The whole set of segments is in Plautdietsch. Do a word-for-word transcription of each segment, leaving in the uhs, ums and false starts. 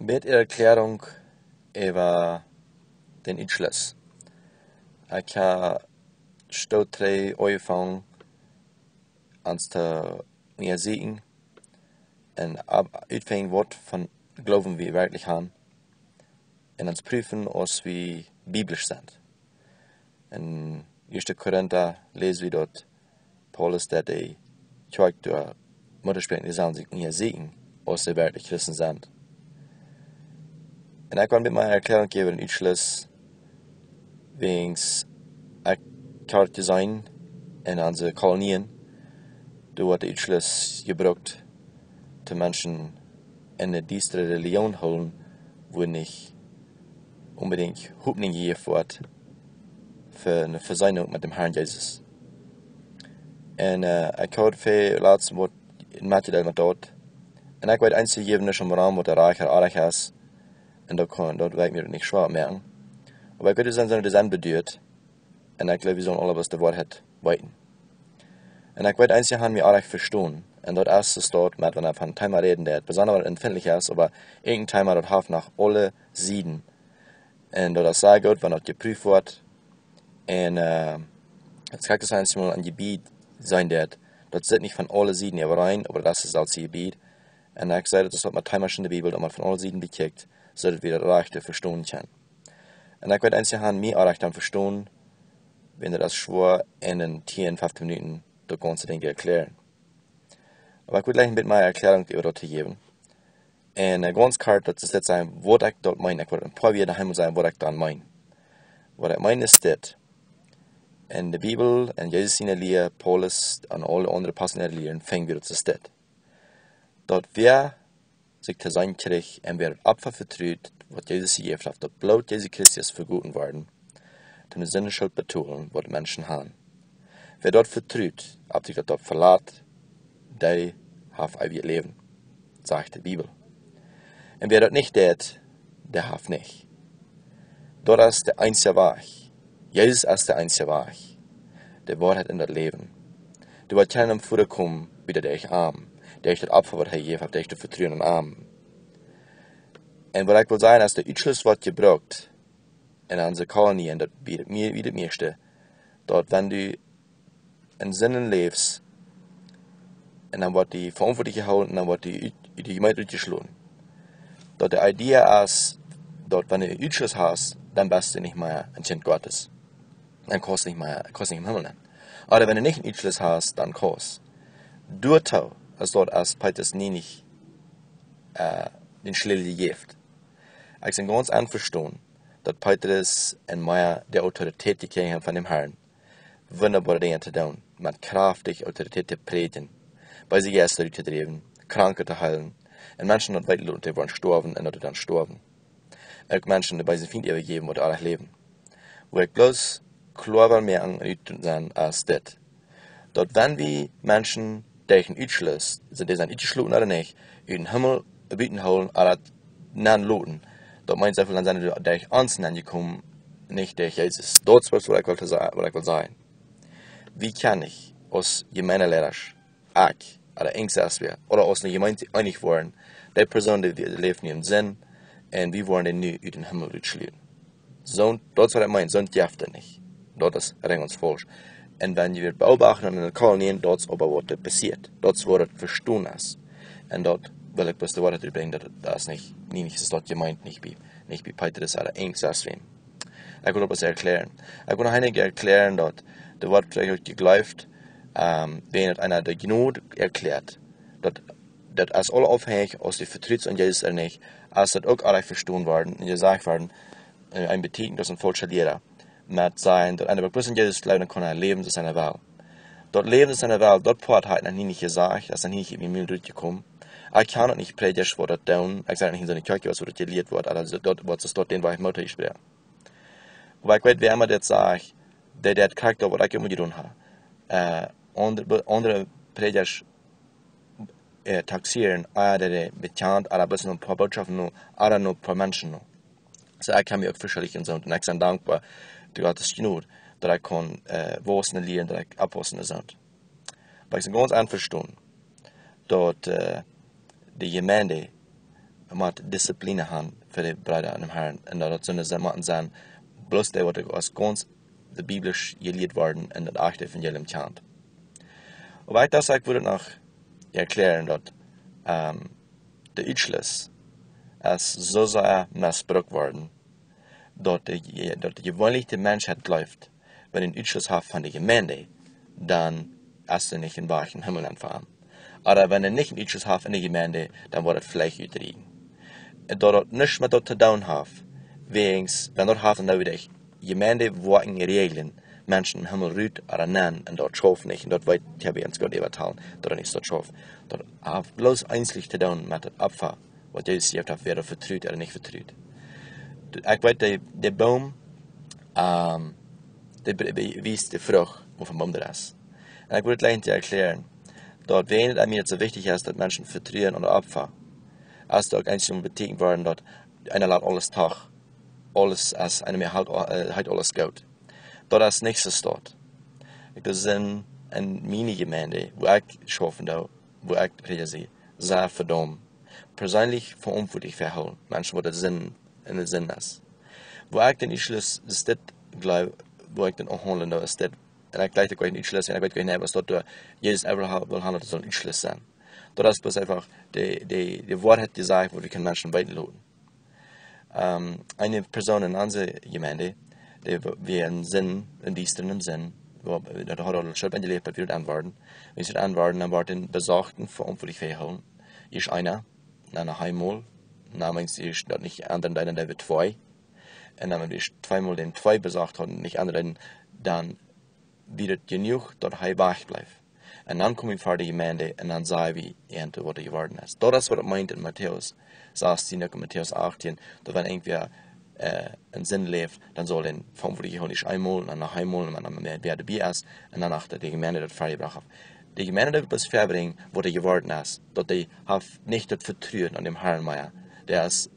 Met Erklärung äwa dän Utschluss. Ekj ha stoot dree aunjefongen ons to unjasieekjen un utfinjen waut von Gloowen wie werkjlich han un ons prüfen aus wie biblisch sent. En ieeschte Korinta läs wie daut Paulus deit de Kjoakj doa, Muttaspräakja, dee sellen sikj unjasieekjen aus see werkjlich Christen sent. Un ekj kaun met miene Erklärung jäwen dän Utschluss, wäajens ekj ha jeseenen en onse Kolonien, doa woat de Utschluss jebrukt, daut Menschen en eene diestre Religion hoolen, wua nich onbedinjt Hopninj jejäft woat fa eene Vesöhnunk met däm Harn Jesus. Un ekj ha väl latst waut metjedeelt met daut. Un ekj weet eensje jäwen nich om Ram waut rajcht ooda oajch es. Un daut kaun, daut woat mie nich schwoa moaken. Oba ekj weet, doa sent soone, dee sent beduat. Un ekj jleew, wie sellen aule bloos de Woarheit weeten. Un ekj weet eensje han mie oajch vestonen. Un daut es de Staut met, wan eena von Thema räden deit, besonda wan et empfintlich es, oba een Thema daut haft noch aule Sieden. Un daut es sea goot, wan daut jeprüft woat. Un et krakjt soo aus eena mol een Jebied seenen deit, daut sitt nich von aule Sieden äwareen, oba daut es daut selwje Jebied. Un ekj säd, daut es waut met Themasch en de Bibel, daut woat von aule Sieden bekjikjt, soo daut wie daut rajchte vestonen kjennen. Un ekj weet eensje han mie oajch dan vestonen, wan daut es schwoa en tieen, feftieen Minuten daut gaunze Dinkj to erklären. Oba ekj well jlikj een bät miene Erklärung äwa daut to jäwen. Un gaunz kort, daut es dit sennen waut ekj daut meen. Ekj well een poa Wieed noch eemol sajen waut ekj dan meen. Waut ekj meen es dit. En de Bibel, en Jesus siene Lia, Paulus, en aule aundre Apostel äare Lieren, finj wie daut es dit. Daut wäa sikj to seenen kjrieech un wäa daut Opfa vetrut, waut Jesus jejäft haft, daut Bloot Jesus Christus vegoten worden, toom de Sindenschult betolen, waut Menschen han. Wäa daut vetrut, opp sikj daut, daut velat, dee haft eewjet Läwen, sajcht de Bibel. Un wäa daut nich deit, dee haft nich. Daut es de eensje Wajch. Jesus es de eensje Wajch, de Woarheit un daut Läwen. Doa woat kjeena nom Voda komen, buta derch am, derch daut Opfa waut hee jejäft haft, derch daut Vetruen aun am. Un waut ekj well sajen es, de Utschluss woat jebrukt en onse Kolonie, un daut bie mie, bie de mieeschte, daut wan du en Sinden läfst, un dan woat die veauntwuatlich jehoolen, un dan woat die ut, ut de Jemeent utjeschloten. Daut de Idee es, daut wan du Utschluss hast, dan best du nich mea een Kjint Gottes. Dan kaust nich mea, kaust nich em Himmel nenn. Oba wan du nich een Utschluss hast, dan kaust. Doatoo, aus daut aus Petrus nie nich, äh, dän Schlätel jejäft. Ekj sie gaunz envestonen, daut Petrus un mea de Autoritäet jekjräajen haft von däm Harn, wundaboare Dinja to doonen, met kjraftje Autoritäet to prädjen, beese Jeista uttodräwen, Kranke to heelen, un Menschen daut weeten loten, dee woaren stoawen un daut dee dan stoawen. Uk Menschen dän beesen Fient äwajäwen, waut doa läwen. Waut ekj bloos kloa well moaken un utdrekjen es dit. Daut wan wie Menschen derch een Utschluss, sent dee sent utjeschloten ooda nich, ut dän Himmel buten hoolen ooda nenn loten, daut meent soo väl, dan sent dee derch ons nenn jekomen, nich derch Jesus. Daut es waut ekj well to sa-, waut ekj well sajen. Wie kjennen nich aus Jemeenteleida, ekj, ooda irjentwäa, ooda aus eene Jemeent eenich woaren, dee Persoon, dee, dee läft nu en Sind, un wie woaren dee nu ut dän Himmel utschluten. Soont, daut es waut ekj meen, soont jeft et nich. Daut es rein gaunz faulsch. Un wan jie beobachten en de Kolonien, daut es oba waut doa passieet. Daut es waut et vestonen es. Un daut well ekj bloos de Woarheit utbrinjen, daut, daut es nich, nie nich es daut jemeent, nich bie, nich bie Petrus ooda irjentwäm. Ekj well daut bloos erklären. Ekj well noch eenje erklären, daut de Woarheit veleicht uk jejleeft, ähm, wan daut eena de Jnod erklärt, daut, daut es aul aufhenjich, aus dee vetrut aun Jesus ooda nich, es daut uk aul vestonen worden un jesajcht worden, äh, een bediet, daut es een faulscha Liera. Met sajen, daut eena bloos aun Jesus jleeft, dan kaun hee läwen, soo aus hee well. Daut Läwen, soo aus hee well, daut Poat haft hee noch nie nich jesajcht, daut es noch nie nich ut miene Mul rutjekomen. Ekj kjan uk nich Prädjasch, waut daut doonen. Ekj sie uk nich en soone Kjoakj, waut doa jelieet woat, ooda soo, daut, waut see doa dän Wajch Moot jesproaken. Oba ekj weet, wäa emma daut sajcht, dee, dee krakjt daut, waut ekj emma jedonen hab. Äh, aundre, aundre Prädjasch, äh, taxieren, ah, dee, dee bekjant, ooda bloos een poa Bootschoften no, ooda no een poa Menschen no. Soo, ekj kaun mie uk veschuljen un soo, un ekj sie dankboa, derch Gottes Jnod, daut ekj kaun, äh, wausen un lieren, daut ekj oppwausen un soo. Oba ekj sie gaunz envestonen, daut, äh, de Jemeent mott Disziplin haben fa de Breeda aun dän Herrn. Un daut daut soone Sachen motten sennen, bloos dee waut aus gaunz de biblisch jelieet worden un daut echte Evangelium kjant. Oba ekj docht, ekj wudd noch erkjläaren daut, ähm, de Utschluss es soo sea missbrukt worden, daut de, daut de jeweenlichste Mensch haft jejleeft, wan hee een Utschluss haft von de Jemeent, dan es hee nich een Wajch em Himmel aunfangen. Oba wan hee nich een Utschluss haft en de Jemeent, dan woat et veleicht utrieden. Un daut daut nuscht met daut to doonen haft, wäajens, wan daut haft, dan wudd de Jemeent woaren reajlen, Menschen em Himmel rut ooda nenn, un daut schauft nich, un daut weet ekj, wie ons Gott äwatalen, daut et nich soo schauft. Daut haft bloos eensich to doonen met daut Opfa, waut Jesus jejäft haft, wäa daut vetrut ooda nich vetrut. Ekj weet, de, de Boom, ähm, dee be-, be-, wiest de Frucht, waut von Boom daut es. Un ekj wudd jlikj to erkjläaren, daut wäajen et mie soo wichtich es, daut Menschen vetruen aun daut Opfa, es daut uk eensich bediet worden, daut eena lat aules doch, aules es, eena mea halt, äh, halt aules goot. Daut es nich soo. Ekj doo seenen en miene Jemeent, wua ekj schaufen doo, wua ekj Prädja sie, sea vedaumt. Perseenlich veauntwuatlich fa aule Menschen, waut de Sind, en de Sind es. Wua ekj dän Utschluss, es dit, jleew, wua ekj dän aunhaundlen doo, es dit. Un ekj jlikj uk nich Utschluss, un ekj weet nich, waut daut doa, Jesus ever ha-, well haben, daut et soon Utschluss sennen. Daut es bloos eefach de, de, de Woarheit, dee sajcht, waut wie kjennen Menschen weeten loten. Ähm, eene Persoon en onse Jemeent, dee w-, wia en Sind, en diestren Sind, wua, daut haud aul Schult aunjeläajt, daut wie daut aunworden. Wan wie daut aunworden, dan wort een Besocht veauntwuatlich fa hoolen. Ieescht eena, dan noch eemol, dan wan wie daut nich aundre deeden, dan wia twee. Un dan wan wie tweemol dän twee Besocht hauden, nich aundre deeden, dan wia et jenuach, daut hee wajch bleef. Un dan kjeem hee ver de Jemeent un dan säd hee, waut hee jeworden es. Daut es, waut et meent en Matäus sastieen, uk en Matäus achtieen, daut wan irjentwäa, äh, en Sind läft, dan saul hee veauntwuatlich hoolen, ieescht eemol, un dan noch eemol, un dan mea, wäa doabie es, un dan aun de Jemeent daut vejebrocht haft. De Jemeent daut bloos vebrinjen, waut hee jeworden es. Daut hee haft nich daut Vetruen aun dän Herrn mea. Dee es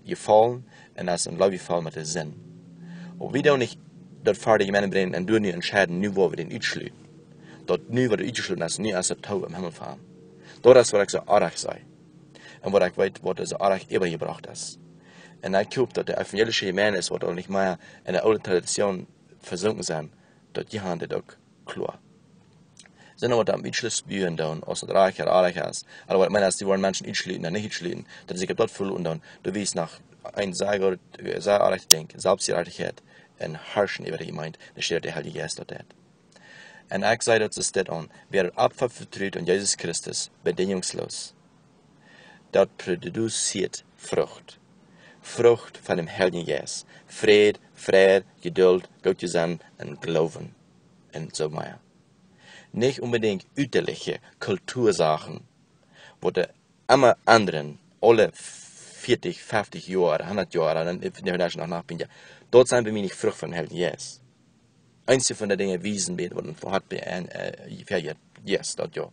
jefollen un es en Leew jefollen met de Sind. Oba wie doonen nich daut ver de Jemeent brinjen un doonen nu entscheiden, nu woa wie dän utschluten. Daut nu woat utjeschluten es, nu es et too em Himmel fa am. Daut es, waut ekj soo oajch sie. Un waut ekj weet, waut soo oajch äwajebrocht es. Un ekj hop, daut de evangelische Jemeent es, waut aul nich mea en de oole Tradition vesunken sent, daut jie haben dit uk kloa. Sent waut aum Utschluss buen doonen, aus daut rajcht ooda oajch es. Oba waut ekj meen es, dee woaren Menschen utschluten un nich utschluten, daut see sikj opp daut veloten doonen. Du weetst noch een sea goot, sea oajch Dinkj, Selfstjerajchtichkjeit un Harschen äwa de Jemeent, dan steit de Heilje Jeist daut deit. Un ekj saj daut soo steit aun, wäa daut Opfa vetrut aun Jesus Christus, bedinjungslos, daut produzieet Frucht. Frucht von däm Heiljen Jeist. Fräd, Freid, Jeduld, Goodjesennen un Gloowen. Un soo mea. Nich onbedinjt ütaliche Kultursachen, waut de emma aundren, aule vieetich, feftich Joa, hundat Joa, dan, dan, dan, dan, dan, daut sent bie mie nich Frucht vom Heiljen Jeist. Eensje von de Dinja wiesen, waut een Hoat bie een, äh, vejeit, yes, daut jo.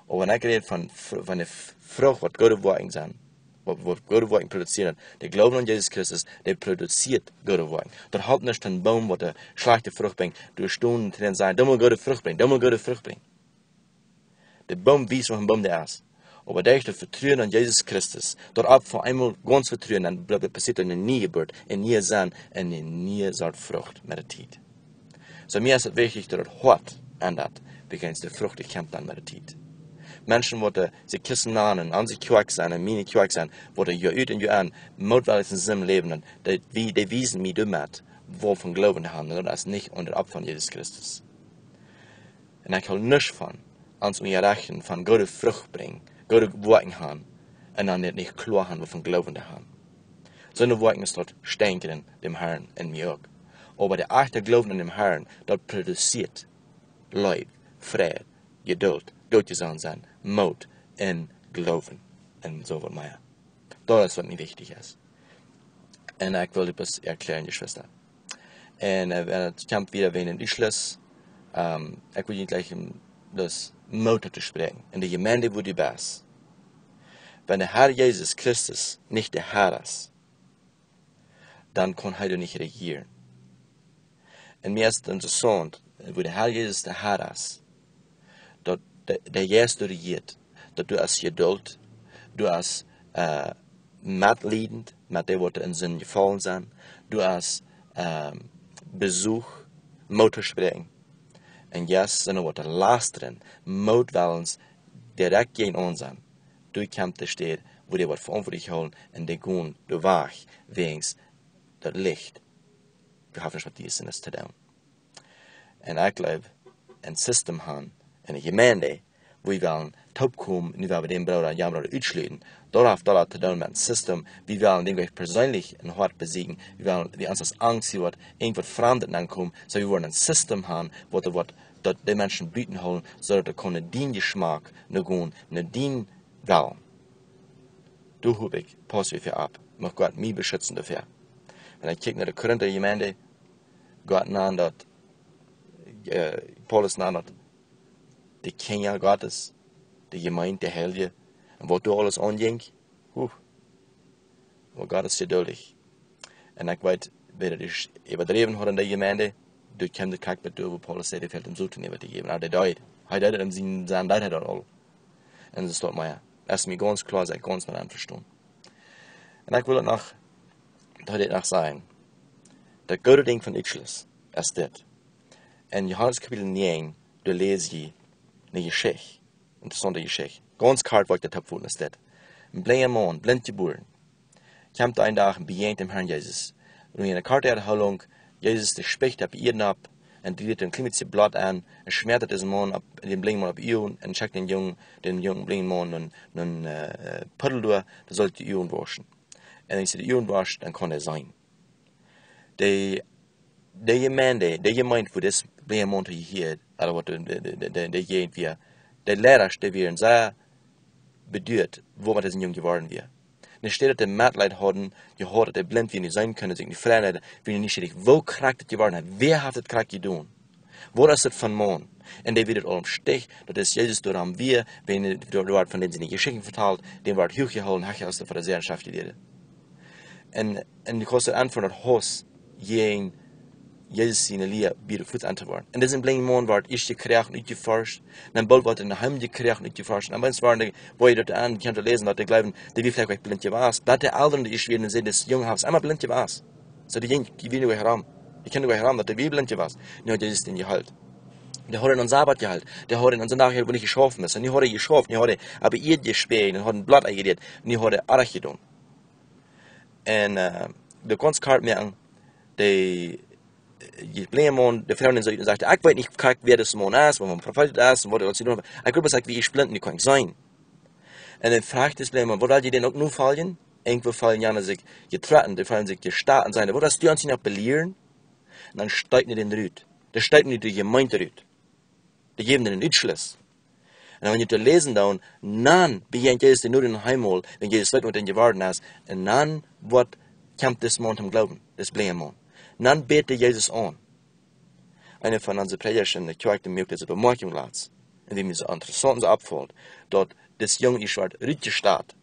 Oba wan ekj räd von, von de Frucht, waut goode Woakjen sent, waut, waut goode Woakjen produzieren, de Gloowen aun Jesus Christus, dee produzieet goode Woakjen. Daut halpt nich een Boom, waut de schlajchte Frucht brinjt, doa stonen un sajen, doo mol goode Frucht brinjen, doo mol goode Frucht brinjen. De Boom wiest, waut een Boom dee es. Oba derch daut Vetruen aun Jesus Christus, daut opp fa eemol gaunz vetruen, dan blie-, passieet eene niee Jeburt, eene niee Sind, eene niee Sort Frucht met de Tiet. Soo, mie es et wichtich, daut daut Hoat endat, wiels de Frucht, dee kjemt dan met de Tiet. Menschen, waut, äh, sikj Christen nanen, aun sikj Kjoakj sent, un miene Kjoakj sent, waut doa Joa ut un Joa enn, mootwellich en Sind läwen, un dee, dee, dee wiesen mie doamet, woo von Gloowen dee haben, un daut es nich unja daut Opfa von Jesus Christus. Un ekj hool nuscht von, ons unjarechten von goode Frucht brinjen, goode Woakjen haben, un dan nich, nich kloa haben, woo von Gloowen dee haben. Soone Woakjen es daut Stänkjren däm Herrn un mie uk. Oba de echte Gloowen aun däm Herrn, daut produzieet Leew, Freid, Jeduld, Goodjesennen sennen, Moot un Gloowen un soo waut mea. Daut es, waut mie wichtich es. Un ekj well daut bloos erkjläaren, Jeschwista. Un, äh, wan et kjemt wada wäajen dän Utschluss, ähm, ekj well junt jlikj, ähm, daut Moot toospräakjen. En de Jemeent, wua du best. Wan de Herr Jesus Christus nich de Herr es, dan kaun hee doa nich rejieren. Un mie es et interessaunt, wua de Herr Jesus de Herr es, daut de, de Jeist doa rejieet, daut du hast Jeduld, du hast, äh, metliedent met dee, waut en Sind jefollen sent. Du hast, ähm, Besuch, Moot to spräakjen. Un yes, sent waut lastren, Moot wellens direkt jäajen ons aun. Du kjemst de Städ, wua dee waut veauntwuatlich hoolen un dee gonen doa wajch, wäajens daut Licht. Du hast nuscht met dee Sind to doonen. Un ekj jleew, een System han, eene Jemeent, wua wie wellen toopkomen, nu wua wie dän Brooda un jane Brooda utschluten. Daut haft daut to doonen met een System. Wie wellen dän Wajch perseenlich un hoat besieekjen. Wie wellen, wie ons aus Angst, wie woat irjentwaut Framdet aunkomen. Soo, wie wellen een System han, waut, waut daut de Menschen buten hoolen, soo daut dee kjennen dän Jeschmak no gonen, no dän Wellen. Doa hop ekj, paust du fa opp. Mucht Gott mie beschutzen doafäa. Wan ekj kjikj no de Korinta Jemeent, Gott nand daut, äh, Paulus nand daut de Kjinja Gottes, de Jemeent, de Heilje, un waut doa aules aunjinkj, huh, oba Gott es jeduldich. Un ekj weet, wäa daut es äwadräwen haud en de Jemeent, doa kjeem de Krakjt bat doa, wua Paulus säd, dee fält am Soton äwa to jäwen. Oba dee deed. Hee deed et, om sien Senn deed hee daut aul. Un soo steit mie, es mie gaunz kloa, sie gaunz met aunvestonen. Un ekj well daut noch, daut dit noch sajen. Daut goode Dinkj von Utschluss es dit. En Johanes Kapitel näajen, doa läs jie eene Jeschicht, interessante Jeschicht. Gaunz kort woa ekj daut oppfoten, es dit. Een blinja Maun, blint jebuaren, kjemt een Dach un bejäajent däm Harn Jesus. Un en eene korte Erhöhung, Jesus, dee spicht opp de Ieed nopp un deit een kjlien bät Bloot aun un schmäat disen Maun opp, dän blinjen Maun opp de Uagen un schekjt dän Jung, dän jungen blinjen Maun no, no, äh, Puddel doa, doa saul hee de Uagen wauschen. Un wan hee de Uagen wauscht, dan kaun hee seenen. De, de Jemeent, de Jemeent, wua dis blinja Maun hia, ooda waut de, de, de, de, de Jäajent wia, de Leidasch, dee wieren sea beduat, waut met disen Jung jeworden wia. Enne Städ daut dee Metleet hauden, jehaut, daut dee blint wieren, nich seenen kunnen, sikj nich freien, wieren nich schiedich, woo krakjt daut jeworden es, wäa haft daut krakjt jedonen? Waut es daut fa een Maun? Un dee wia aul em Stich, daut es Jesus doa aum Wajch, wan doa, doa woat von däm siene Jeschichten vetalt, däm woat huach jehoolen, huach aus de Farisäa un Schriftjelieede. Un, un du kaust daut aunfangen, daut Hauss jäajen Jesus siene Lia bie de Foot aun to woaren. Un disen blinjen Maun woat ieescht jekjräajen un utjeforscht, dan boolt woat hee enne Heim jekjräajen un utjeforscht. Un dan woaren dee, wua jie daut aun kjennen läsen, daut dee jleewen, dee wia veleicht blint jewast. Daut de Elren, dee ieescht wieren, säden, dis Jung es emma blint jewast. Soo, dee jinkj, dee wia nich rom. Dee kunn nich rom, daut dee wia blint jewast. Nu haud Jesus dän jeheelt. Dee haud am aum Sabat jeheelt. Dee haud am aum Sindach jeheelt, wua nich jeschauft es. Un nu haud hee jeschauft, nu haud hee opp de Ieed jespäajen un haud een Bloot aunjerieet. Nu haud hee oajch jedonen. Un, äh, de gaunz kort moaken, dee, äh, de blinja Maun, de Fru en soo, un sajcht: "Ekj weet nich krakjt, wäa dis Maun es, waut een Profeet es, un waut hee jedonen haft. Ekj weet bloos, ekj wia ieescht blint, nu kaun ekj seenen." Un dan fruach dis blinja Maun: "Waut well jie dän uk nofoljen?" Irjentwoo feelen jane sikj jetrocken, dee feelen sikj jestat un sajen: "Waut hast du ons hia noch belieren?" Un dan steit hee dän rut. Dee steit nu de Jemeent rut. Dee jäwen dän Utschluss. Un wan jie daut läsen doonen, dan bejäajent Jesus dän no dän Himmel, wan Jesus weet, waut dän jeworden es, un dan woat, kjemt dis Maun toom Gloowen, dis blinja Maun. Dan bät hee Jesus aun. Eena von onse Prädjasch enne Kjoakj, dee muak dise Bemoakjunk latst. Un dee mie soo interessaunt un soo oppfelt, daut dis Jung ieescht woat rutjestat,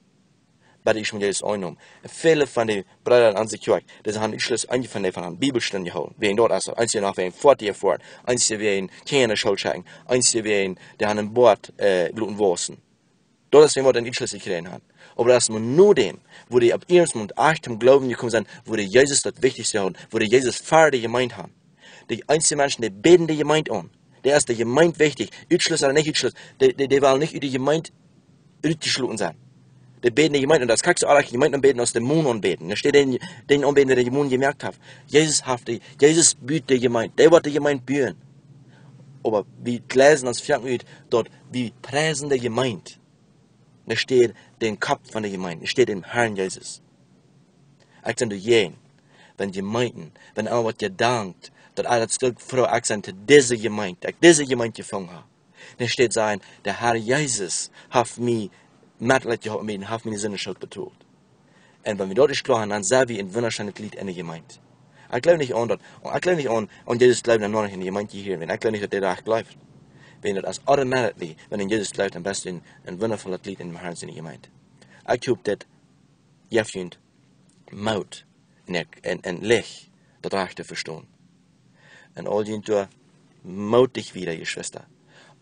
bat hee ieescht mol Jesus aunneem. Un väle von de Breeda en onse Kjoakj, dee han Utschluss, eenje von dee han Bibelstund jehoolen. Wäajen daut es, eenje noch wäajen foatia foaren, eenje wäajen Kjinja enne School schekjen, eenje wäajen, dee han een Boat, äh, loten wausen. Daut es, wan waut een Utschluss jekjräajen han. Oba daut es mau no däm, wua dee opp eensjemol ieescht toom Gloowen jekomen sent, wua dee Jesus daut Wichtichste hauden, wua dee Jesus ver de Jemeent han. De eenje Menschen, dee bäden de Jemeent aun. Dee es de Jemeent wichtich. Utschluss ooda nich Utschluss. Dee, dee, dee wellen nich ut de Jemeent rutjeschloten sennen. Dee bäden de Jemeent, un daut es krakjt soo oajch, de Jemeent aunbäden aus de Mon aunbäden. Doa steit dän, dän aunbäden, dän de Mon jemoakt haft. Jesus haft de, Jesus but de Jemeent. Dee woat de Jemeent buen. Oba wie läsen ons foaken ut, daut wie priesen de Jemeent. Doa steit dän Kopp von de Jemeent. Doa steit dän Harn Jesus. Ekj sie doajäajen, wan Jemeenten, wan eena woat jedankt, daut eena daut Stekj froacht, ekj sie to dise Jemeent, ekj dise Jemeent jefungen hab. Doa steit sajen, de Harr Jesus haft mie Metleet jehaut met mie un haft miene Sindenschult betolt. Un wan wie daut ieescht kloa han, dan sent wie een wundascheenet Jliet enne Jemeent. Ekj jleew nich aun daut, ekj jleew nich aun, aun Jesus jleewen un noch nich enne Jemeent jehieren, wiels ekj jleew nich, daut dee doa jleeft. Wiels daut es automatically, wan eena aun Jesus jleeft, dan best du een, een wundavolet Jliet em Harn siene Jemeent. Ekj hop, daut jeft junt Moot un, un, un Licht, daut rajcht to vestonen. Un aul junt doa, moot junt wieda, Jeschwista.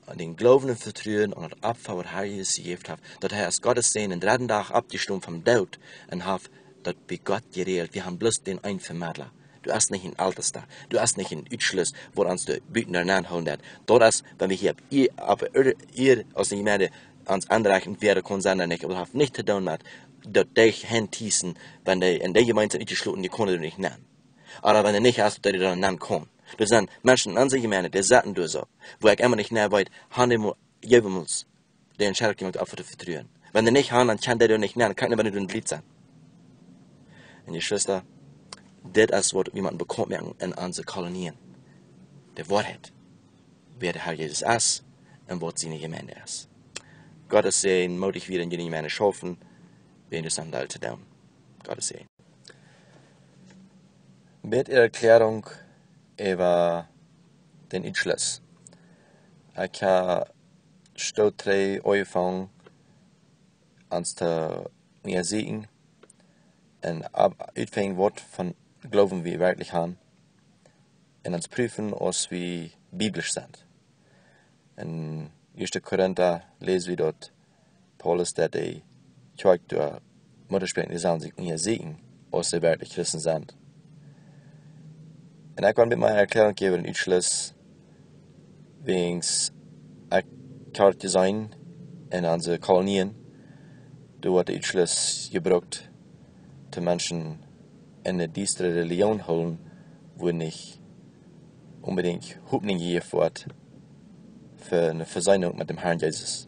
aun dän Gloowen un Vetruen aun daut Opfa, waut Herr Jesus jejäft haft, daut hee aus Gott sien Sän dän dredden Dach oppjestonen vom Doot un haft daut bie Gott jeräajelt. Wie haben bloos dän eenen Vemedla. Du hast nich een Eltesta, du hast nich een Utschluss, waut ons doa buten doarenn hoolen deit. Daut es, wan wie hia opp Ea-, opp Ea-, Ea-, aus eene Jemeent ons aunrajchten, wäa daut kaun sennen ooda nich, oba daut haft nuscht to doonen met daut dee hentiessen, wan dee enn dee Jemeent sent utjeschloten, dee kjennen doa nich nenn. Ooda wan dee nich aus daut dee doa nenn komen. Doa sent Menschen enn onse Jemeent, dee sitten doa soo, wua ekj emma nich nenn weet, haben dee mol, jewemols de Entscheidunk jemoakt, Opfa to vetruen. Wan dee nich haben, dan kjennen dee doa nich nenn, kaun nich, wan dee doa nich sent. Un Jeschwista, dit es waut wie motten bekaunt moaken enn onse Kolonien. De Woarheit, wäa de Herr Jesus es un waut siene Jemeent es. Gott sien Sän, mootich wieda enn june Jemeent schaufen, wan du daut aul to doonen. Gott sien Sän. Met Erkjläarunk äwa dän Utschluss. Ekj hab Stoot dree aunjefongen, ons to unjasieekjen un ab-, utfinjen, waut fa Gloowen wie werkjlich haben, un ons prüfen, aus wie biblisch sent. Enn Ieeschte Korinta läs wie daut Paulus, daut de Kjoakj doa Muttaspräakj, dee sellen sikj unjasieekjen, aus see werkjlich Christen sent. Un ekj kaun met miene Erkjläarunk jäwen, Utschluss, wiels ekj hab jeseenen enn onse Kolonien, doa woat de Utschluss jebrukt, toom Menschen enn eene diestre Religion hoolen, wua nich onbedinjt Hopninj jejäft woat fa eene Vesöhnunk met däm Herrn Jesus.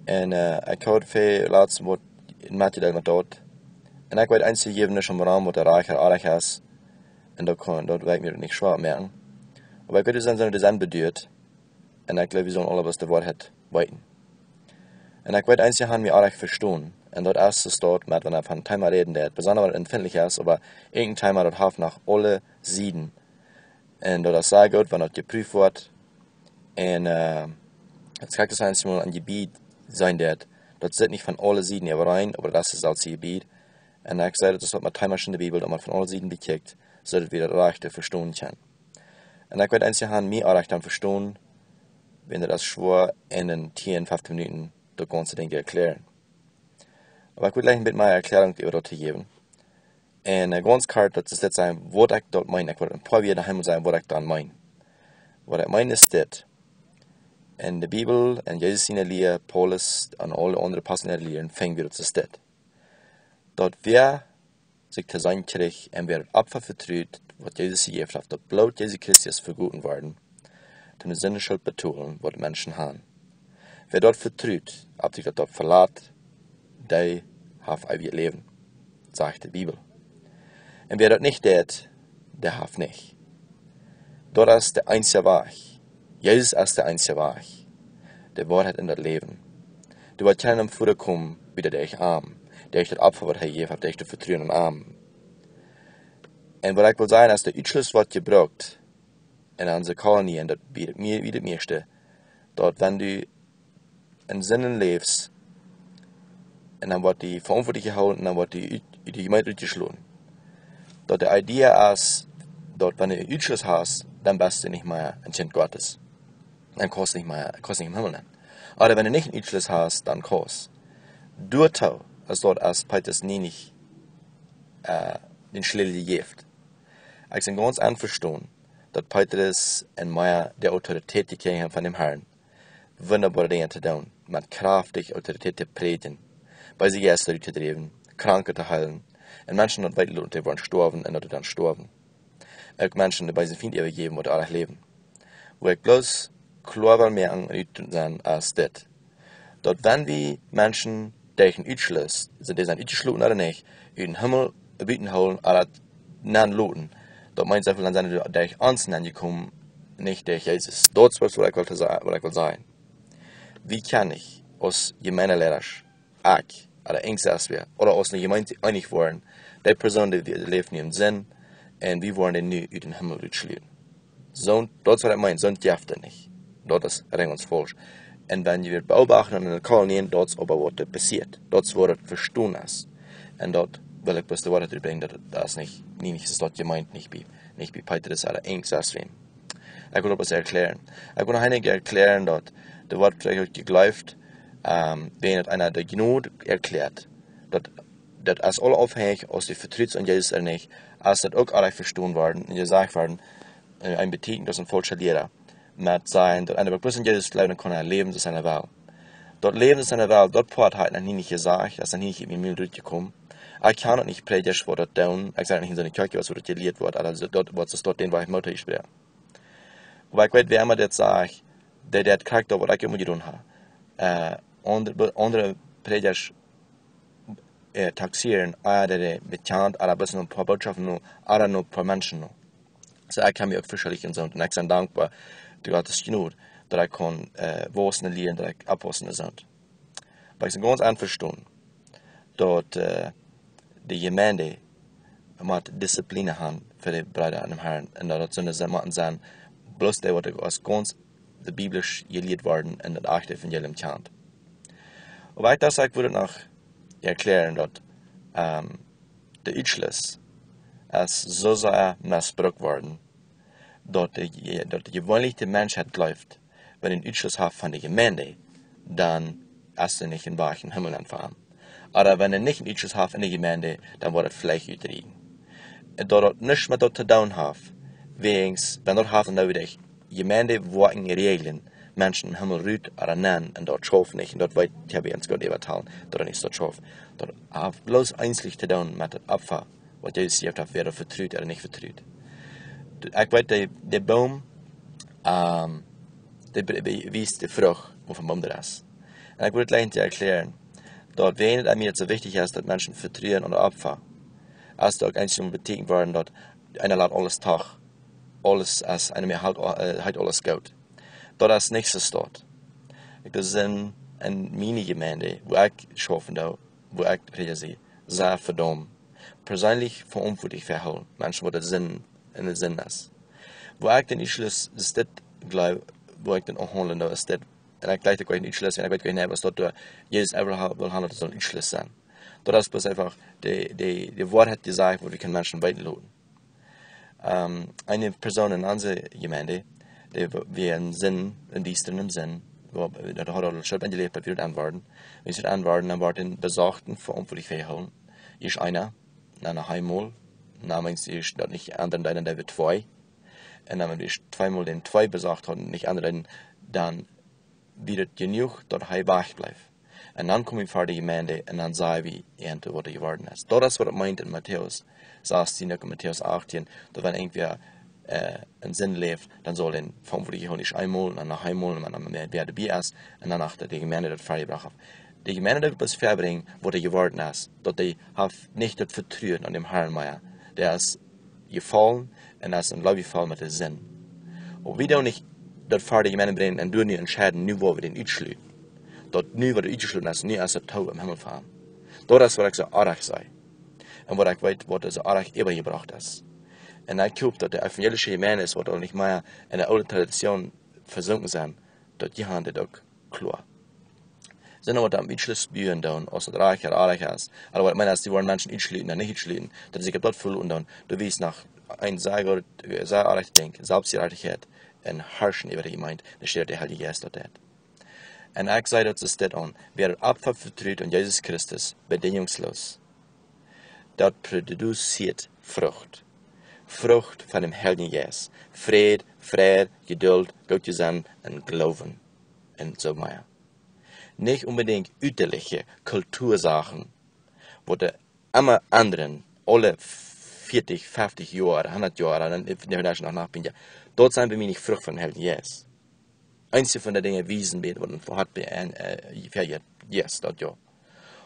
Un, äh, ekj hab väl latst waut metjedeelt met daut. Un ekj weet, eenje jäwen nich om Rom, waut de rajchta oajch es. Un daut kaun, daut woat mie nich schwoa moaken. Oba ekj weet, doa sent, sent dee sent beduat. Un ekj jleew, wie sellen aule bloos de Woarheit weeten. Un ekj weet, eenje haben mie oajch vestonen. Un daut es de Staut met, wan eena von Thema räden deit, besonda wan et empfindlich es, oba een Thema, daut haft noch aule Sieden. Un daut es sea goot, wan daut jeprüft woat. Un, äh, et krakjt soo aus eena mol een Jebied seenen deit, daut sitt nich von aule Sieden äwarein, oba daut es daut selwje Jebied. Un ekj saj, daut es waut met Themasch enne Bibel, daut eena von aule Sieden bekjikjt, soo daut wie daut rajchte vestonen kjennen. Un ekj weet, eenje haben mie oajch dan vestonen, wan daut es schwoa enn tieen, fieftieen Minuten daut gaunze Dinkj to erkjlären. Oba ekj well jlikj een bät miene Erkjläarunk äwa daut to jäwen. Un, äh, gaunz kort, daut es dit sennen, waut ekj doa meen. Ekj well een poa Wieed noch eemol sajen, waut ekj doa meen. Waut ekj meen es dit. Enn de Bibel, enn Jesus siene Lia, Paulus un aule aundre Apostel äare Lia, finj wie daut es dit. Daut wäa sikj to sennen kjrieech un wäa daut Opfa vetrut, waut Jesus jejäft haft, daut Bloot Jesu Christi es vegoten worden, toom de Sindenschult betolen, waut Menschen haben. Wäa daut vetrut, opp sikj daut doa velat, dee haft eewjet Läwen, sajcht de Bibel. Un wäa daut nich deit, dee haft nich. Daut es de eensje Wajch. Jesus es de eensje Wajch, de Woarheit un daut Läwen. Doa woat kjeena nom Voda komen, buta derch am, derch daut Opfa, waut hee jejäft haft, derch daut Vetruen aun am. Un waut ekj well sajen, es, de Utschluss woat jebrukt enn onse Kolonie, un daut weet ekj mie-, weet ekj mieeschte, daut wan du enn Sinden läfst, un dan woat dee veauntwuatlich jehoolen, un dan woat dee ut, ut de Jemeent utjeschloten. Daut de Idee es, daut wan du een Utschluss hast, dan best du nich mea een Kjint Gottes. Dan kaust nich mea, kaust nich em Himmel nenn. Oba wan du nich een Utschluss hast, dan kaust. Doatoo es daut, aus Petrus nie nich, äh, dän Schlätel jejäft. Ekj sie gaunz envestonen, daut Petrus un mea de Autoritäet jekjräajen haben von däm Herrn, wundaboare Dinja to doonen, met kjraftje Autoritäet to prädjen, beese Jeista uttodräwen, Kranke to heelen, un Menschen daut weeten loten, dee woaren stoawen un daut dee dan stoawen. Uk Menschen dän beesen Fient äwajäwen, waut oajch läwen. Woo ekj bloos kloa well moaken un utdrucken es dit. Daut wan wie Menschen derch een Utschluss, sent dee sent utjeschloten ooda nich, ut dän Himmel buten hoolen ooda nenn loten, daut meent soo väl, dan sent dee derch ons nennjekomen, nich derch Jesus. Daut es waut ekj well to sa-, waut ekj well sajen. Wie kjennen nich aus Jemeenteleida, ekj, ooda irjentwäa, ooda aus eene Jemeent eenich woaren, dee Persoon, dee, dee läft nu enn Sind, un wie woaren dän nu ut dän Himmel utschloten. Soo, daut es waut ekj meen, soo jeft et nich. Daut es rein gaunz faulsch. Un wan jie beobachten enn de Kolonien, daut es oba waut doa passieet. Daut es waut et vestonen es. Un daut well ekj bloos de Woarheit utbrinjen, daut, daut es nich, nie nich es daut jemeent, nich bie, nich bie Petrus ooda irjentwäm. Ekj well daut bloos erkjlären. Ekj well noch eemol erkjlären daut de Wort veleicht uk jejleeft, ähm, wan daut eena de Jnod erkjläat, daut, daut es aul aufhenjich, aus dee vetrut aun Jesus ooda nich, es daut uk aul vestonen worden un jesajcht worden, äh, een bediet aus een faulscha Liera. Met sajen, daut eena bloos aun Jesus jleeft, dan kaun hee läwen, soo aus hee well. Daut läwen, soo aus hee well, daut Poat haft hee noch nie nich jesajcht, daut es noch nie nich en miene Mul rutjekomen. Ekj kaun daut nich prädjen, waut daut doonen. Ekj sie nich en soone Kjoakj, waut daut jelieet woat, ooda soo daut, waut see daut dän Wajch Moot jesproaken. Oba ekj weet, wäa emma daut sajcht, dee, dee kjikjt daut, waut ekj emma jedonen hab. Äh, aundre, aundre Prädja, äh, taxeeren, ah, dee, dee bekjant, ooda bloos no een poa Botschaften no, ooda no een poa Menschen no. Soo, ekj kaun mie uk veschuljen en soont. Un ekj sie dankboa, daut Gott es jnod, daut ekj kaun, äh, wausen lieren, daut ekj oppwausen en soont. Oba ekj sie gaunz envestonen, daut, äh, de Jemeent mott Disziplien haben fa de Breeda aun dän Herrn. Un daut daut soone Sachen motten sennen, bloos dee, waut aus gaunz de biblisch jelieet worden un daut achte Evangelium kjant. Oba ekj docht, ekj wudd noch erkjlären, daut, ähm, de Utschluss es soo sea missbrukt worden, daut de, daut de jeweenelje Mensch haft jejleeft, wan hee een Utschluss haft von de Jemeent, dan es hee nich een Wajch em Himmel aun fa am. Ooda wan hee nich een Utschluss haft en de Jemeent, dan woat hee veleicht utrieden. Un daut daut nuscht met daut to doonen haft, wäajens, wan daut haft, dan doa wia de Jemeent, wua en Räajlen Menschen em Himmel rut ooda nenn, un daut schauft nich, un daut weet ekj, hab ekj eenst jehuat, äwatalen, daut daut nich soo schauft. Daut haft bloos eensich to doonen met daut Opfa, waut Jesus jejäft haft, wäa daut vetrut ooda nich vetrut. Ekj weet, de, de Boom, ähm, dee be-, be-, wiest de Frucht, waut von Boom daut es. Un ekj wull daut jlikj erkjlären, daut wäajen daut mie soo wichtich es, daut Menschen vetruen aun daut Opfa, es daut uk eenst bediet worden, daut eena lat aules doch, aules es, eena mea haft, äh, haft aules goot. Daut es nich soo. Ekj doo Sind en miene Jemeent, wua ekj schaufen doo, wua ekj Prädja sie, sea vedaumt. Persenlich veauntwuatlich vehoolen. Menschen, waut de Sind, en de Sind es. Wua ekj dän Utschluss, es dit, jleew, wua ekj dän aunhoolen doo, es dit. Un ekj jlikj daut ekj een Utschluss, un ekj weet nich, waut daut doa, Jesus ever ha-, well haben, daut soll een Utschluss sennen. Daut es bloos eefach de, de, de Woarheit jesajcht, waut wie kjennen Menschen weeten loten. Ähm, eene Persoon en onse Jemeent, dee w-, wia en Sind, en diestren Sind, wua, daut haud aul Schult aunjeläajt, daut wia aun daut Enj. Wan see aun daut Enj, dan wort een Besoaken veauntwuatlich vehoolen. Ieescht eena, dan noch eemol, dan wan see ieescht daut nich endren deeden, dan wia twee. Un dan wan see tweemol dän twee besocht hauden, nich endren deeden, dan wia et jenuach, daut hee wajch bleef. Un dan kjeem hee ver de Jemeent un dan säd hee an, waut hee jeworden es. Daut es waut et meent en Matäus sastieen, uk en Matäus achtieen, daut wan irjentwäa, äh, en Sind läft, dan saul hee veauntwuatlich hoolen, ieescht eemol, un dan noch eemol, un dan mea, wäa doabie es, un dan aun de Jemeent daut verjebrocht haft. De Jemeent daut bloos verbrinjen, waut hee jeworden es, daut hee haft nich daut Vetruen aun dän Herrn mea. Dee es jefaulen un es en Loaw jefaulen met de Sind. Oba wie doonen nich daut ver de Jemeent brinjen un doa nu entscheiden, nu woa wie dän utschluten. Daut nu woat utjeschloten es, nu es et too em Himmel fa am. Daut es waut ekj soo oajch see. Un waut ekj weet, waut soo oajch äwajebrocht es. Un ekj hop daut de evangelische Jemeent es, waut aul nich mea en de oole Tradition vesunken sent, daut jie han dit uk kloa. Sent waut aum Utschluss buen doonen, aus daut rajcht ooda oajch es. Oba waut ekj meen es, dee woaren Menschen utschluten un nich utschluten, daut see sikj opp daut veloten doonen. Du weetst noch een sea goot, sea oajch Dinkj, Selfstjerajchtichkjeit un Harschen äwa de Jemeent, doa steit de Heilje Jeist daut deit. Un ekj saj daut soo steit aun, wäa daut Opfa vetrut aun Jesus Christus, bedinjungslos, daut produzieet Frucht. Frucht von däm Heiljen Jeist. Fräd, Freid, Jedult, Gootjesinn un Gloowen. Un soo mea. Nich onbedinjt utalje Kultursachen, waut de emma endren, aule vieetich, feftich Joa, hundat Joa, dan, dan, dan, dan, dan, daut sent bie mie nich Frucht von däm Heiljen Jeist. Eenje von de Dinja wiesen, waut een Hoat bie een, äh, vejeit, yes, daut jo.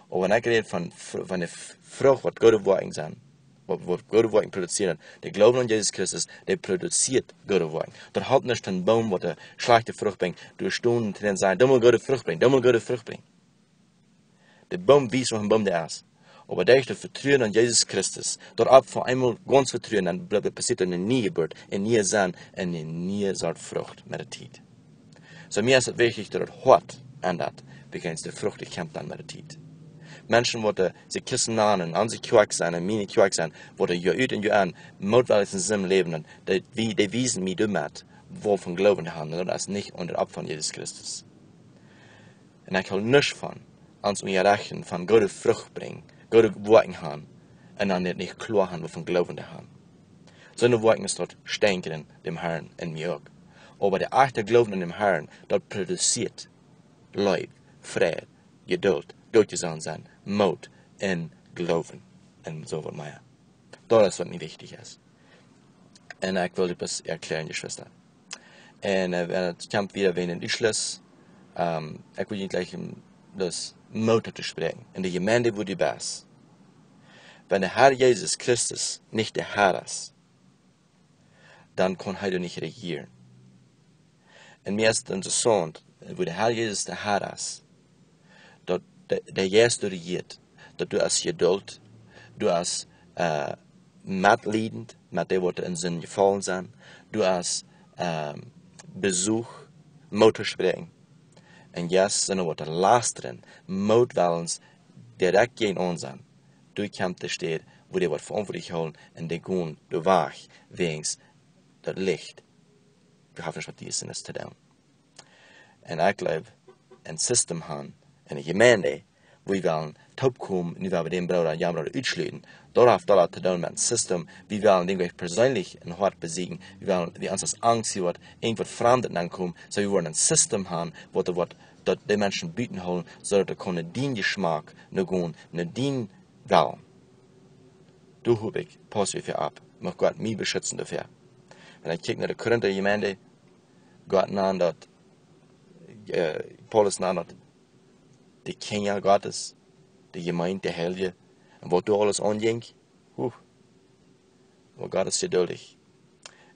Oba wan ekj räd von, von de Frucht, waut goode Woakjen sent, waut, waut goode Woakjen produzieren, de Gloowen aun Jesus Christus, dee produzieet goode Woakjen. Daut halpt nich een Boom, waut de schlajchte Frucht brinjt, doa stonen to dän sajen, du motst goode Frucht brinjen, du motst goode Frucht brinjen. De Boom wiest, waut een Boom dee es. Oba derch daut Vetruen aun Jesus Christus, daut opp fa eemol gaunz vetruen, dan blie-, passieet eene niee Jeburt, eene niee Sind, eene niee Sort Frucht met de Tiet. Soo, mie es et wichtich, daut daut Hoat endat, wiels de Frucht, dee kjemt dan met de Tiet. Menschen, waut, äh, sikj Christen nanen, aun sikj Kjoakj sent, aun miene Kjoakj sent, waut doa Joa ut un Joa enn, mootwellich en Sind läwen, dee, wie, dee wiesen mie doamet, woo von Gloowen to haben, daut es nich unja Opfa von Jesus Christus. Un ekj hool nuscht von ons unjarechten von goode Frucht brinjen, goode Woakjen haben, un dan nich kloa haben, woo von Gloowen to haben. Soone Woakjen es daut Stänkjen däm Herrn un mie uk. Oba de echte Gloowen aun däm Herrn, daut produzieet Leew, Fräd, Jeduld, goot jesonnen sennen, Moot un Gloowen un soo waut mea. Daut es waut mie wichtich es. Un ekj well daut bloos erkjlären, Jeschwista. Un äh, wan et kjemt wada wäajen dän Utschluss, ähm, ekj well junt jlikj, ähm, daut Moot to spräakjen. En de Jemeent, wua du best. Wan de Herr Jesus Christus nich de Herr es, dan kaun hee doa nich rejieren. Un mie es daut interessaunt, wua de Herr Jesus de Herr es, daut de, de Jeist doa rejieet, daut du hast Jeduld, du hast äh, metliedend met dee, waut en Sind jefollen sent, du hast ähm, Besuch, Moot to spräakjen. Un yes, sent waut to lastren, Moot wellens, direkt jäajen ons aun. Du kjemst de Städ, wua dee waut veauntwuatlich hoolen un dee gonen doa wajch, wäajens daut Licht. Wie haben nuscht met dee Sinnes to doonen. Un ekj jleew, een System haben, eene Jemeent, wua wie wellen toopkomen, nu wua wie dän Brooda un jane Brooda utschluten. Daut haft aula to doonen met een System, wie wellen dän Wajch perseenlich em Hoat besieekjen, wie wellen, wie ons aus Angst, wua irjentwaut Framdet aunkomen, soo wie wellen een System haben, waut, waut daut de Menschen buten hoolen, soo daut dee kjennen dän Jeschmak no gonen, no dän Wellen. Doa hop ekj, pass wie fa opp. Mucht Gott mie beschitzen doafäa. Wan ekj kjikj no de Korinta Jemeent, Gott nand daut, äh, Paulus nand daut de Kjinja Gottes, de Jemeent, de Heilje, un waut doa aules aunjinkj, huh, oba Gott es jeduldich.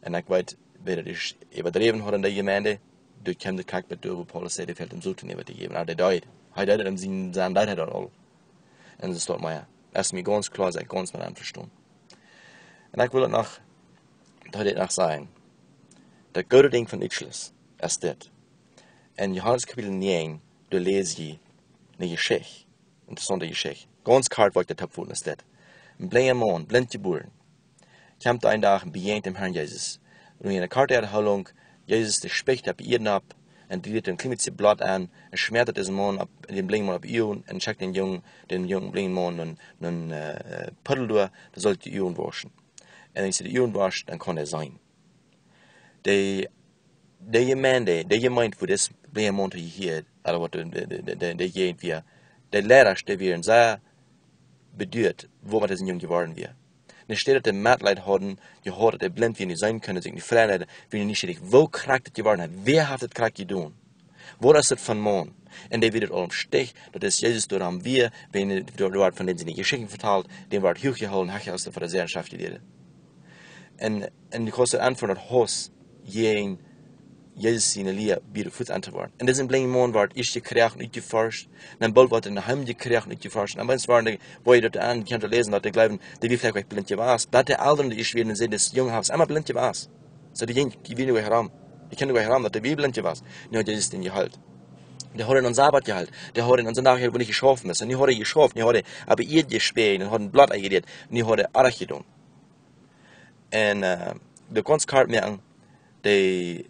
Un ekj weet, wan daut ieescht äwadräwen haud en de Jemeent, doa kjeem de Krakjt bat doa, wua Paulus säd, dee fält am Soton äwa to jäwen. Oba dee deed. Hee deed et en sienen Senn, deed hee daut aul. Un soo steit mie, es mie gaunz kloa, see gaunz met aunvestonen. Un ekj well daut noch, daut dit noch sajen. Daut goode Dinkj von Utschluss es dit. En Johanes Kapitel näajen, doa läs wie eene Jeschicht, eene interessaunte Jeschicht. Gaunz kort woa ekj daut oppfoten, es dit. Een blinja Maun, blint jebuaren, kjemt een Dach un bejäajent däm Herrn Jesus. Un en eene korte Erhoolunk, Jesus, dee spuckt opp de Ieed nopp un dee rieet een kjlien bät Bloot aun un schmäat daut disen Maun opp, dän blinjen Maun opp de Uagen un schekjt dän Jung, dän jungen blinjen Maun no, no een äh, Puddel doa, doa saul hee de Uagen wauschen. Un wan hee de Uagen wauscht, dan kaun hee seenen. De, de Jemeent, de Jemeent, wua dis blinja Maun hia, ooda waut de, de, de, de, de Jäajent wia, de Leidasch, dee wieren sea beduat, waut met disen Jung jeworden wia. Enne Städ daut dee Metleet hauden, jehaut, daut hee blint wia, nich seenen kunn, sikj nich freien, wieren dee nieschierich, woo krakjt daut jeworden es, wäa haft daut krakjt jedonen? Waut es daut fa een Maun? Un dee wia aul em Stich, daut es Jesus doa aum wia, wan doa, doa woat von däm siene Jeschichten vetalt, dee woat huach jeholpen, hecha aus de Farisäa un Schreftjelieede. Un, un dee kostet aun von daut Hauss, jäajen Jesus siene Lia, bie de Foot aun to woaren. Un disen blinjen Maun woat ieescht jekjräajen un utjeforscht, dan boolt woat hee en de Heim jekjräajen un utjeforscht. Un dan woaren dee, woo jie daut aun kjennen läsen, daut dee jleewen, dee wia veleicht blint jewast. Daut de Elren, dee ieescht wieren, säden, dis Jung haft emma blint jewast. Soo, dee jinjen, dee wieren nich rom. Dee kjennen nich rom, daut dee wia blint jewast. Nu haft Jesus dän jeheelt. Dee haud am aum Sabat jeheelt. Dee haud am aum Sindach jeheelt, wua nich jeschauft wia. Un nu haud hee jeschauft, nu haud hee opp de Ieed jespät un haud een Bloot aunjerieet. Nu haud hee Orrajcht jedonen. Un äh, de kaust kort moaken, dee,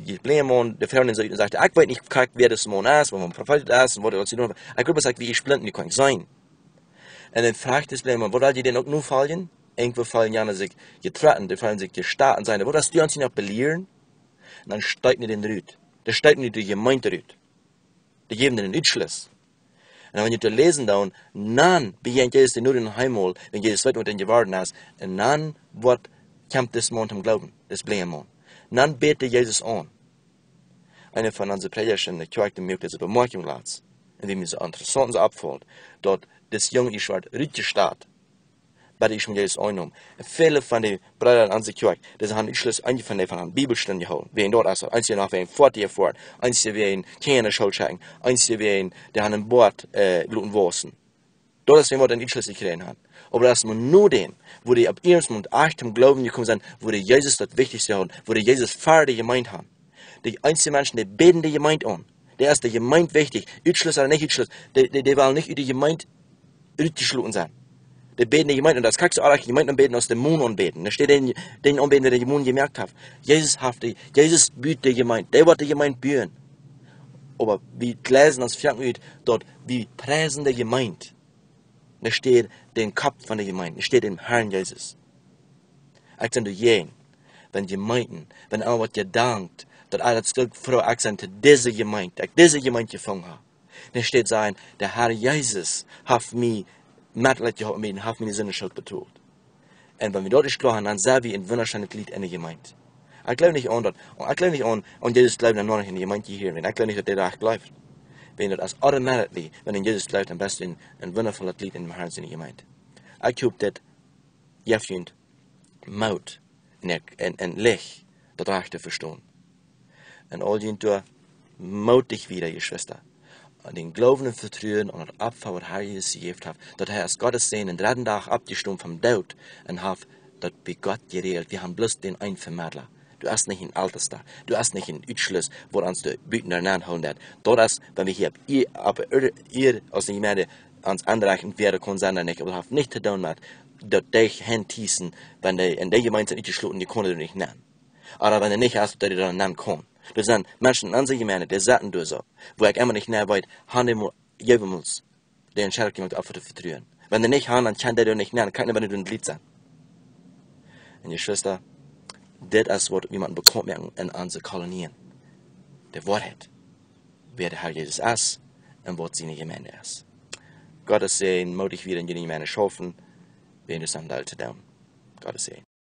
de blinja Maun, de Fru, dee sajcht, ekj weet nich krakjt, wäa dis Maun es, waut een Profeet es un waut hee aul jedonen haft. Ekj wull bloos sajen, wia ekj blint, nu kaun ekj seenen. Un dan froagt dis blinja Maun, waut well jie dän uk nofoljen? Irjentwoo feelen jane sikj jetrocken, dee feelen sikj jestoaten sennen. Waut hast du ons hia noch to lieren? Un dan steit hee dän rut. Dan steit hee de Jemeent rut. Dee jäwen dän Utschluss. Un dan, wan jie daut läsen, dan, dan bejäajent Jesus dän no dän Himmel, wan Jesus weet, waut dän jeworden es. Un dan woat, kjemt dis Maun toom Gloowen, dis blinja Maun. Dan bät hee Jesus aun. Eena von onse Prädjasch en de Kjoakj, dee muak dise Bemoakjunk latst. Un wia mie soo interessaunt un soo oppfelt, daut dis Jung ieescht woat rutjestoat, bat hee ieescht mol Jesus aunneem. Un väle von de Breeda en onse Kjoakj, dee haben ieescht eenje von dee von Bibelstund jehoolen. Wäajen daut es daut. Eenje noch wäajen foatia foaren. Eenje wäajen Kjinja enne School schekjen. Eenje wäajen, dee haben een Boat äh, loten wausen. Daut es wäajen waut dee Utschluss jekjräajen haben. Oba daut es mau no däm, wua dee opp eensmol ieescht toom Gloowen jekomen sent, wua dee Jesus daut Wichtichste hauden, wua dee Jesus ver de Jemeent haben. De eenje Menschen, dee bäden de Jemeent aun. Dee es de Jemeent wichtich. Utschluss ooda nich Utschluss. Dee, dee, dee wellen nich ut de Jemeent rutjeschloten sennen. De bäden de Jemeent, un daut es krakjt soo oajch, de Jemeent aunbäden aus de Mon aunbäden. Doa steit dän, dän aunbäden, dee de Mon jemoakt haft. Jesus haft dee, Jesus bud de Jemeent, dee woat de Jemeent buen. Oba wie läsen ons foaken ut, daut wie priesen de Jemeent. Doa steit dän Kopp von de Jemeent, doa steit dän Harn Jesus. Ekj sie doajäajen, wan Jemeenten, wan aul woat jedankt, daut aul daut Stekj Froo ekj sie to dise Jemeent, ekj dise Jemeent jefungen hab. Doa steit sajen, de Har Jesus haft mie Metleet jehaut met mie un haft miene Sindenschult betolt. Un wan wie daut ieescht kloa han, dan sent wie een wundascheenet Jlitt enne Jemeent. Ekj jleew nich aun daut, ekj jleew nich aun, aun Jesus jleewen un noch nich enne Jemeent hia, wiels ekj jleew nich, daut dee doa jleeft. Wiels daut es automatically, wan du aun Jesus jleefst, dan best du een, een wundavolet Jlitt en dän Harn siene Jemeent. Ekj hop, daut jeft junt Moot un, un, un Licht, daut rajcht to vestonen. Un aul junt doa, moot wieda, Jeschwista. Aun dän Gloowen un Vetruen aun daut Opfa, waut Har Jesus jejäft haft, daut hee aus Gott sien Sän dän dredden Dach oppjestonen vom Doot un haft daut bie Gott jeräajelt. Wie han bloos dän eenen Vemedla. Doa es nich een Eltesta, doa es nich een Utschluss, waut ons doa buten doa nenn hoolen deit. Daut es, wan wie hia opp Ea-, opp Ea-, Ea-, aus eene Jemeent ons aunrechten, wäa doa kaun sennen ooda nich, oba daut haft nich to doonen met daut dee Haunt hieeten, wan dee en dee Jemeent sent utjeschloten, dee kjennen doa nich nenn. Ooda wan dee nich es, daut dee doa nenn kjennen. Doa sent Menschen en onse Jemeent, dee sitten doa soo, wua ekj emma nich mea weet, han dee mol, jeewen mol, dee Entscheidunk jemoakt, opp to vetruen. Wan dee nich han, dan kjennen dee doa nich nenn, kaun nich, wan dee doa nich sennen. Un Jeschwista, dit es waut wie motten bekaunt moaken en onse Kolonien. De Woarheit. Wäa de Har Jesus es un waut siene Jemeent es. Gott sien Säajen, moot wieda en june Jemeent schaufen, wan du daut aul to doonen. Gott sien Säajen.